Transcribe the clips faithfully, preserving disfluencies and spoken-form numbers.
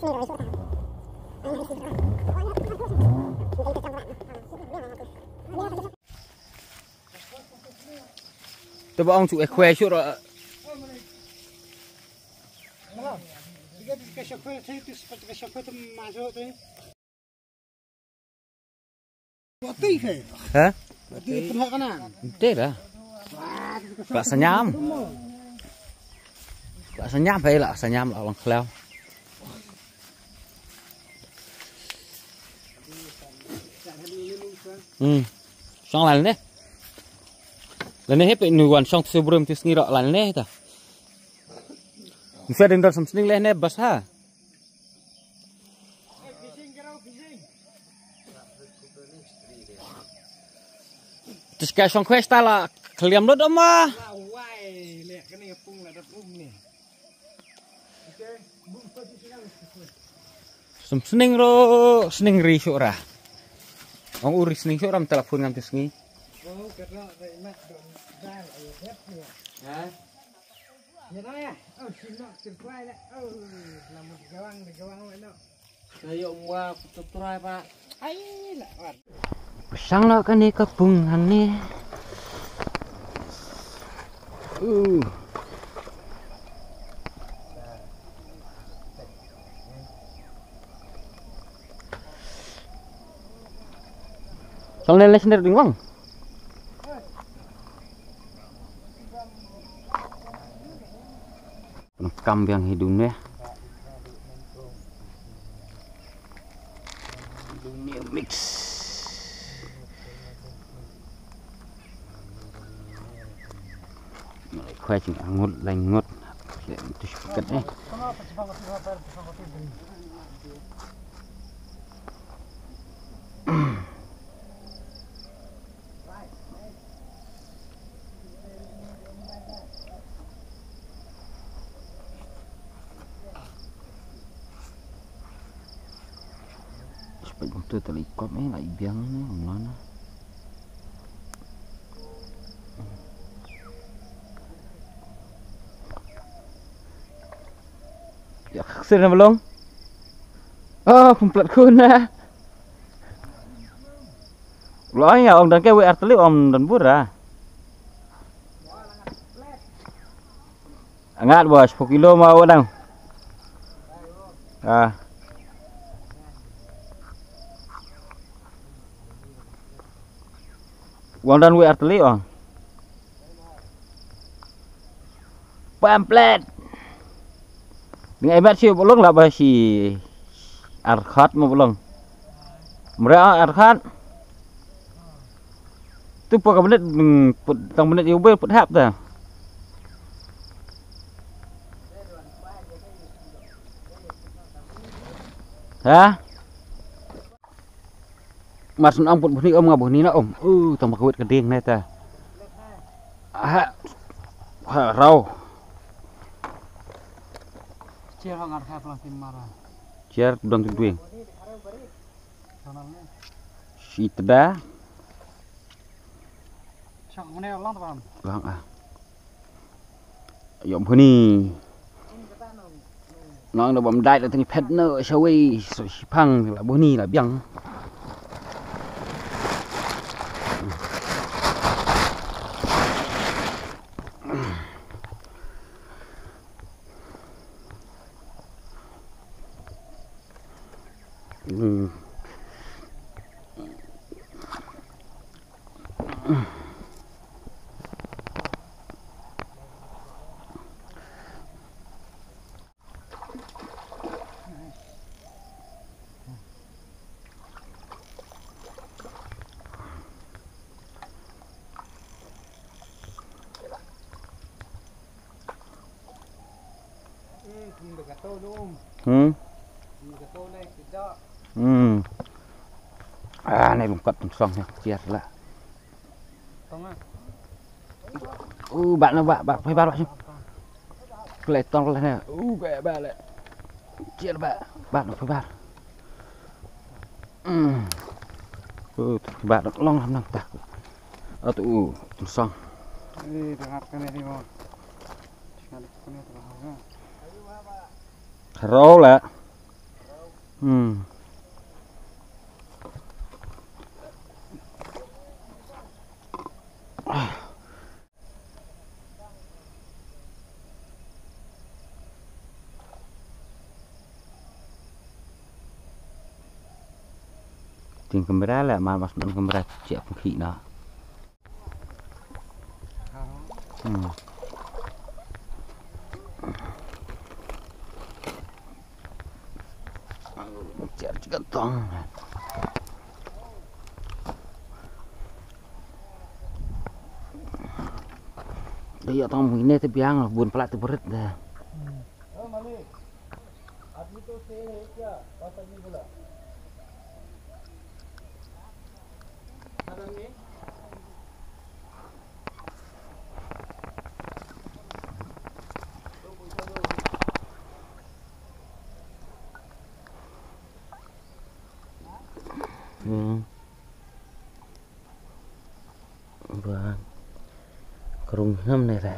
Te ba ong shu e khwe shu ra. Ha? Te da. Ba sanyam. Ba sanyam, hai la sanyam la lang khlau. Hmm. Shong la ne. La ne he pe nu wan shong tu brum tu sngi ro la ne ta. Nsa ding dar sam sning le ne bas ha. Tis ka shong khwe sta la khliam lut ma. Sum sning ro sning ri shu ra. Ong uri sning shu ra mtela phun ngam tis ngi. Ha? Ya na ya. Oh, sino tirkwai la. Oh, lamu digawang digawang la no. Kayo mua putu trai pa. Ai la. Pasang lo kane ka pung hangne. Uh. Sal ne les ner ding wang. Kam biang hi dun ne. Dun ne mix. Khwai ching angut lai ngut. Tis pakat eh. Spek tu tali kop eh lai biang ne mana. Ya, sir na belong. Oh, pemplat kuna. Lo ya om dan ke W R tali om dan bura. Angat bos, pukilo mau dang. Ah. Wang dan W R tali ong. Pamphlet. Ni ai mat si bolong la ba si arhat mo bolong. Mra arhat. Tu pok minit put tang minit yu be put hap ta. Ha? Mar syn ong put bhni om nga bhni na om. Uh, tang ma kwit ka ding ne ta. Ha. Ha rau. Chiar ha ngar ha plang tim mara. Chiar dang tu duing. Sana ne. Si teda. Shak mane lang ta. Lang ah. Ïoh bhuni. Nang da bam dai la tang phet na shawei so shipang la bhuni la biang. Hmm. Hmm. Hmm. Ah, ne lungkat tong song ya, ciat lah. Uh, bak na bak, bak, phi bar bak. Klei tong klei ne. Uh, bak, bak le. Ciat bak, bak na phi bar. Hmm. Uh, bak na long lam nang tak. Atu, uh, tong song. Eh, dah hap kane ni mo. Kane tu ha. Haro la. Hmm. Ting kamera lah, mal mas man kamera cek pengki na. Hmm. Cek cek tong. Dah ya tong ini te biang bun pala te berit dah. Hmm. Ba krung ngam ne ra.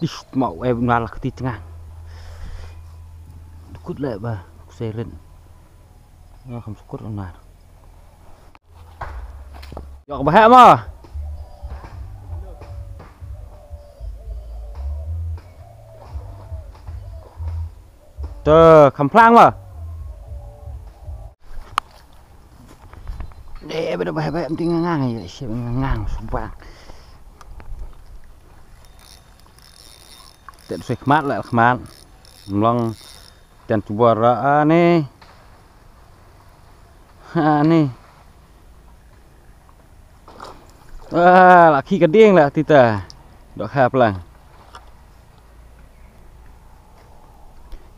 Dis mau eh ngal keti tengah. Dukut le ba kuseren. Nga kam sukur ngar. Yok bahak mo. Te kamplang mo. Deh beda bahak bahak penting ngang ya, siap ngang sumpah. Tet sui khmat lah khmat. Mlong ten tubor ani. Ani. Wah, laki keding lah tita. Dok ha pelang.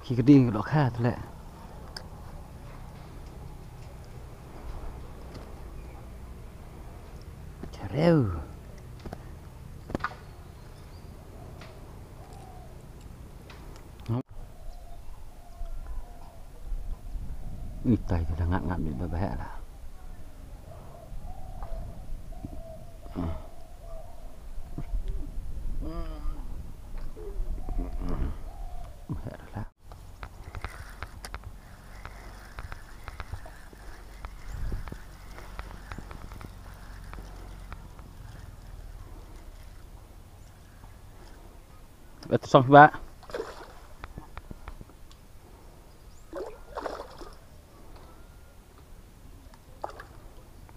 Ki keding dok ha tu lek. Cereu. Itai tu dah ngat-ngat ni dah bahak dah. Bahak dah. Atu song ba.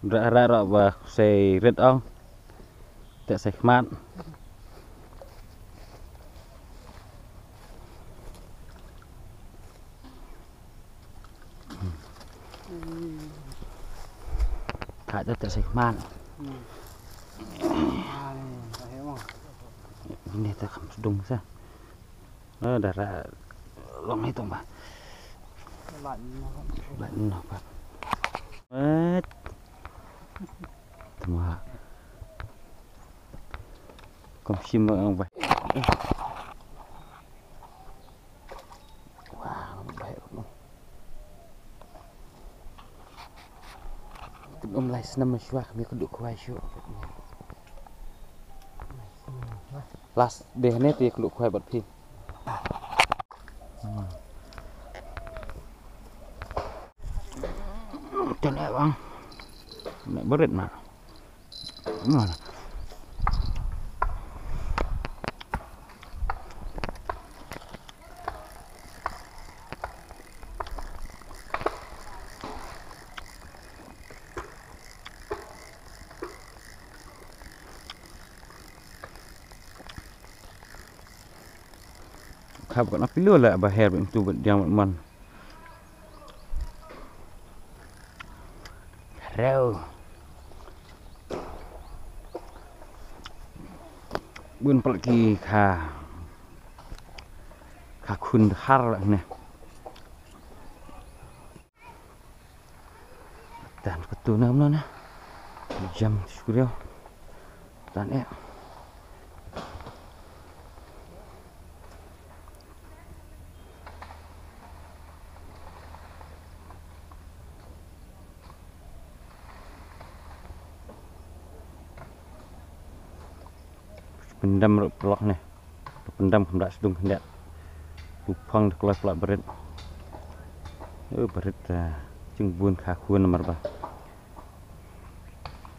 Ra ra ra ba sei rit ong. Te sei khmat. Ka te te sei khmat. Ni te kam sdung sa. Dah ra long ni tong ba. Lait noh ba. Tama. Kom sim ba. Wah, baik. Kum lai snam shuwa kami kudu kuai shu. Last deh ne ti kudu kuai bat phi. Tene bang. Nek berit ma. Mana? Khap ka na pilo la ba her tu ba diang man. Reu. Bun pal ki kha. Kha khun har la ne. Tan ka tu nam na na. Jam tu shuria. Tan eh. Pyndam ruh paralok ne. Pyndam kham da sdung khyndiat. Tu phong da kloi pla barit. Eh, barit, ah, jingbun kha khun namar ba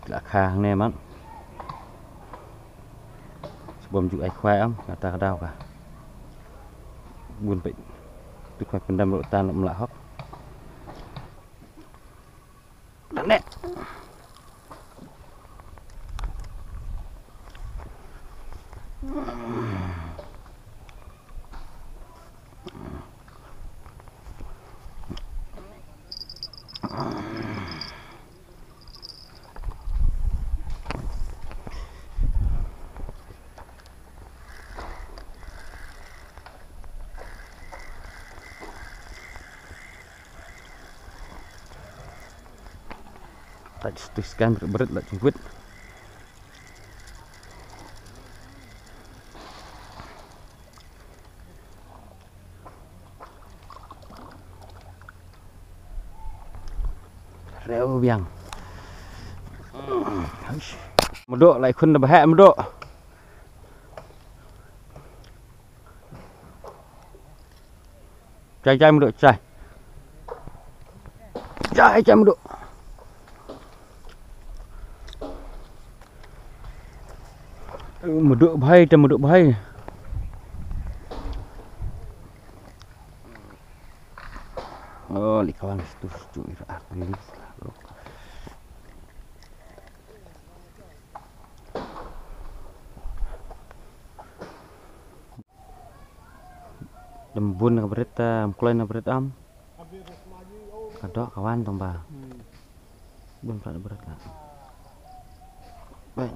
la kha hangne man. Sbom ju ai khwai am, kata ka daw ka. Bun peit. Tu khwai pyndam ruh tan ym lah hok. Dang ne. Tait stis kan berit la jingwit. Reu biang. Mudok lai khun da bahek mudok. Chai chai mudok chai. Chai chai mudok. Mudok bhai, ta mudok bhai. Oh, li kawan situ situ ira artis lah bro. Dembun ka berit, em, kloi na berit am. Ka dok kawan tong ba. Hmm. Bun pla berit la. Baik.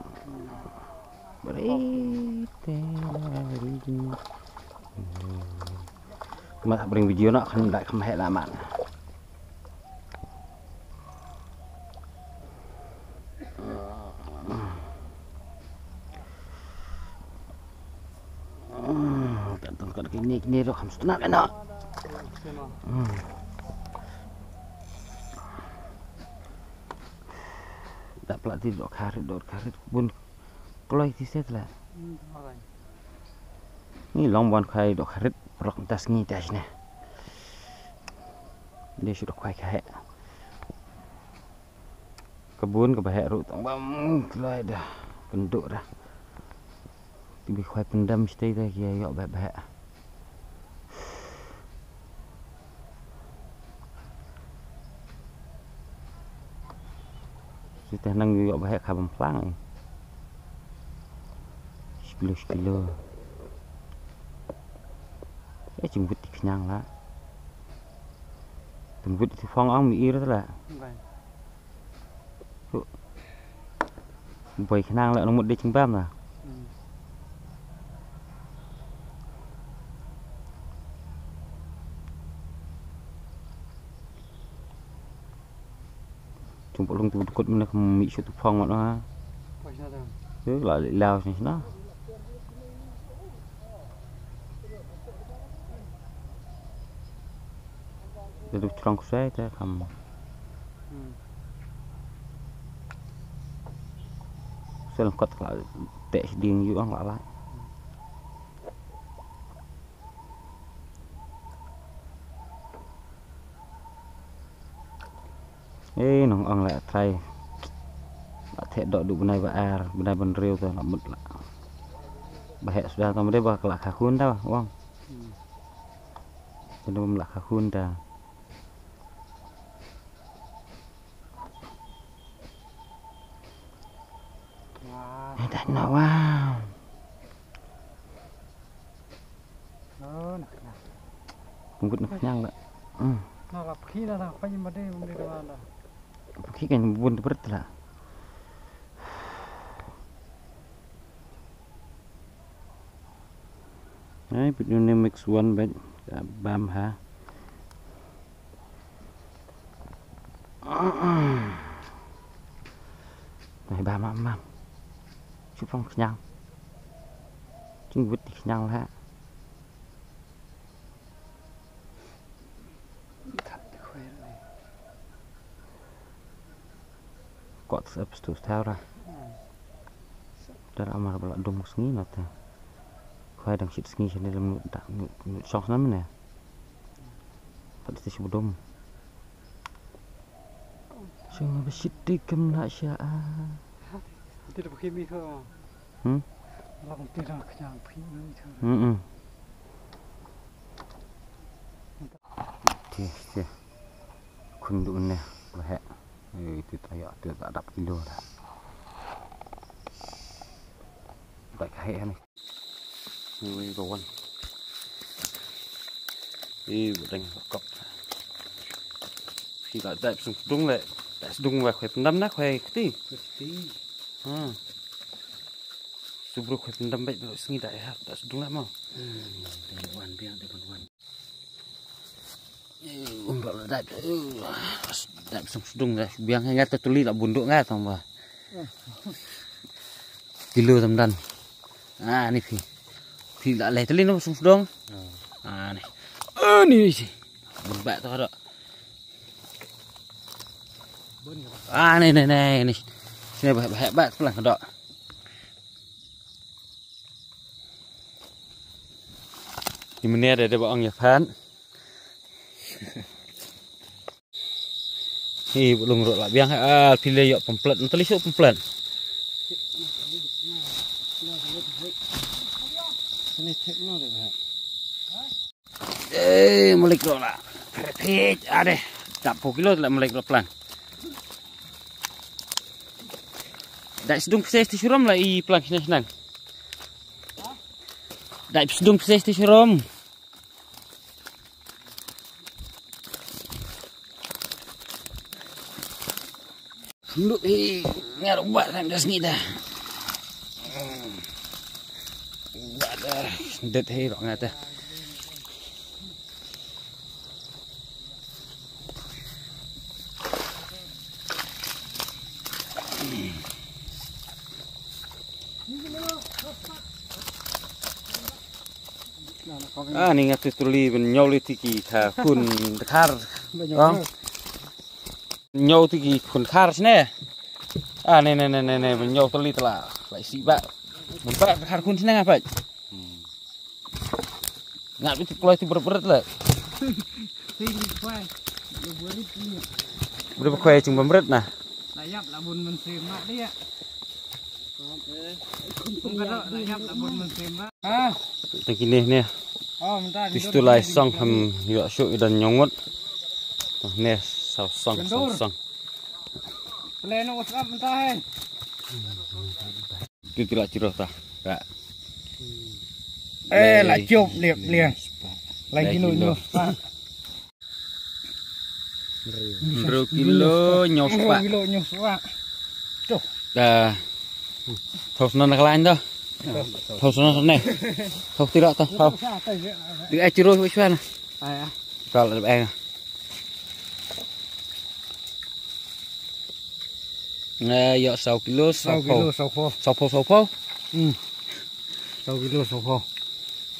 Berit, eh, berit. Mat bring video nak kan dak kemhek lah man. Hmm, tang tang kat kini kini tu kham setenat kena. Hmm. Tak pula ti dok karit dok karit bun kloi ti set lah. Ni long bun kai dok karit prok tas ngi tas ne. Dia sudah kai kai. Ka bun ka bahek ruh tang bam kloi dah. Penduk dah. Ki bi khwai pyndam shtei dah ki ïoh bahek bahek. Siteh nang ïoh bahek ka bam plang. Sekilo sekilo. Eh, jingwit ti khñiang la. Tengwit ti phong ang mi ir la. Boi khnang la nang mut dei chingbam na. Hmm. Chung pok lung tu kut mena kami shu tu phong mat na. Poi sna tu. Tu la li lau sna sna. Duduk trong ksai te kam. Hmm. Sel kot la te ding yu ang la la. Eh, nong ang la trai. La te dok du benai ba ar, benai ban riu te la mut la. Ba hek suda tang ba dei ba la ka khun ta, wang. Hmm. Kena bym lah ka khun ta. Wah. Eh, dah nak, wah. Oh, nak, nak. Tungkut nak kenyang dah. Hmm. Nah, lah, pergi dah, dah. Apa yang badai, badai dah, dah. Pergi kan bun tu berat lah. Ai, put you name mix one bad. Bam ha. Ai, bam, bam, bam. Chu phong khñang. Chung wit khñang ha. Kot sep stu sta ra. Dar amar ba la dum sngi na te. Khwai dang shit sngi shane lam da nu shong snam ne. Pat te shu dum. Shong ba shit te kam na sha a. Ti da phi mi tho. Hmm? La phi da knyang phi mi tho. Hmm. Ti ti. Khun du ne ba he. Eh, ti ta ya ti ta dap kilo da. Ba ka he ne. Ui, ba wan. Ih, ba dang kop. Phi la dap sdung le. Dap sdung wa khwai pyndam na khwai kti. Kti. Ha. Subru khwai pyndam ba sngi da ya dap sdung la mo. Hmm, dang wan biang dang wan. Eh, um ba dap. Eh, dap sdung da biang nga ta tuli la bunduk nga tang ba. Kilo tam dan. Ah, ni phi. Phi la leh teli no sung sdong. Ah, ni. Ah, ni si. Bun ba to do. Ah, ni, ni, ni, ni. Sini ba, ba, ba, pelang do. Di mana ada, ada ba ong ya phan. Hi, belum rot lah biang. Ah, pilih yok pemplet. Nanti lisuk pemplet. Sini cek no deh. Eh, malik rot lah. Perfect. Ada. Tak pukul kilo lah malik rot pelan. Dai sedung pses ti suram lah i pelan senang-senang. Dai sedung pses ti suram. Lut hi ngar ubat kan das ni dah. Ubat dah. Sendet hi rok ngata. Ah, ni nga tu tuli ben nyau li tiki kha khun dkhar. Ong. Nyau tiki khun dkhar sne. Ah, ne, ne, ne, ne, ne, ben nyau tuli tala. Lai si ba. Ben ba dkhar khun sne nga pat. Ngat bitu kloi tu berat-berat lah. Berat berat kloi cung berat nah. Layap lah bun men sem mak dia. Kum kado layap lah bun men sem mak. Ah. Tang kini ni. Oh, mentah. Tistu lai song ham yo shu idan nyongot. Tang ni sau song, sau song. Pleno usap mentah eh. Tu tilak ciroh ta. Ka. Eh, la cup liap liang. Lagi kilo nyuh. Hynriew kilo nyuh spah. Kilo nyuh spah. Tuh. Dah. Thau snon ka lain dah. Thau snon snon. Thau tilak ta. Thau. Di ai ciroh wis wan. Ai ah. Kal ai. Nga ïoh saw kilo, saw phew. Saw kilo, saw phew. Saw phew, saw phew. Hmm. Saw kilo, saw phew.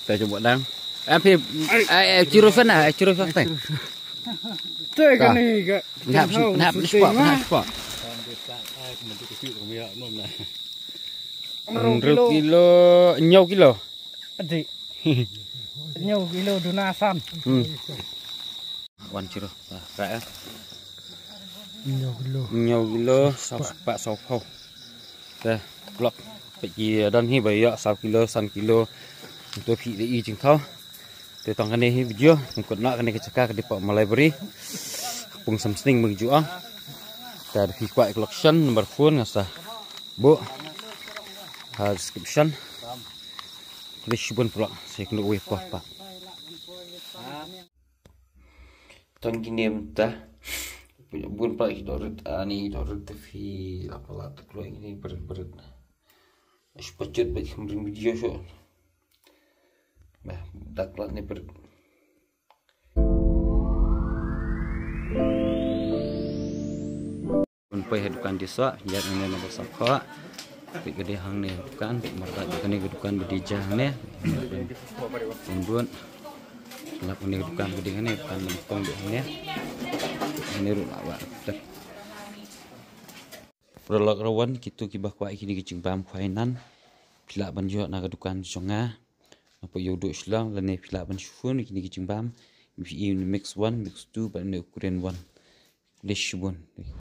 Te cuba dang. Am phi, ai, ai, chiro fan ah, ai, chiro fan teng. Te kane ka. Nap, nap, spot, nap, spot. Hynriew kilo, hynñiew kilo. Adik. Hynñiew kilo duna san. Hmm. Wan chiro. Ba, ka eh. Hynñiew kilo. Hynñiew kilo, saw spah, saw phew. Te, block. Peit ki don hi ba ïoh saw kilo, san kilo. Te phi da i jingthaw. Te tang kane hi video, ngin kut noh kane ka jaka ka dei pok Malai Bari. Pung Samsning Myngju Ong. Te da phi kwah ka location, number phone nga sa buh ha description. Khublei shibun paralok, sa ïakynduh wei pat. Tang kine mynta. Bun pat ki doh rit, ani doh rit te phi la pala te kloi kine bret bret. Shu pachut bad kham ring video shu. Bah, dak lat ne bret. Bun poi ha dukan di soh, ïa hangne na ba soh khoh. Peit ka dei hangne dukan, peit markah kane ka dukan ba dei ja hangne. Bun bun. Lap kane ka dukan ka dei hangne, dukan ba nyngkong dei hangne. Hangne ruh lah wah. Paralok rawan, kito kiba kwah kine ki jingbam khwai nan. phi lah ban ïoh na ka dukan jong nga. Napoh Ïewduh Shillong, lane phi lah ban shun ïa kine ki jingbam. Phi ïoh ïa une u mix one, mix two, bad une u Korean one. Khublei shibun.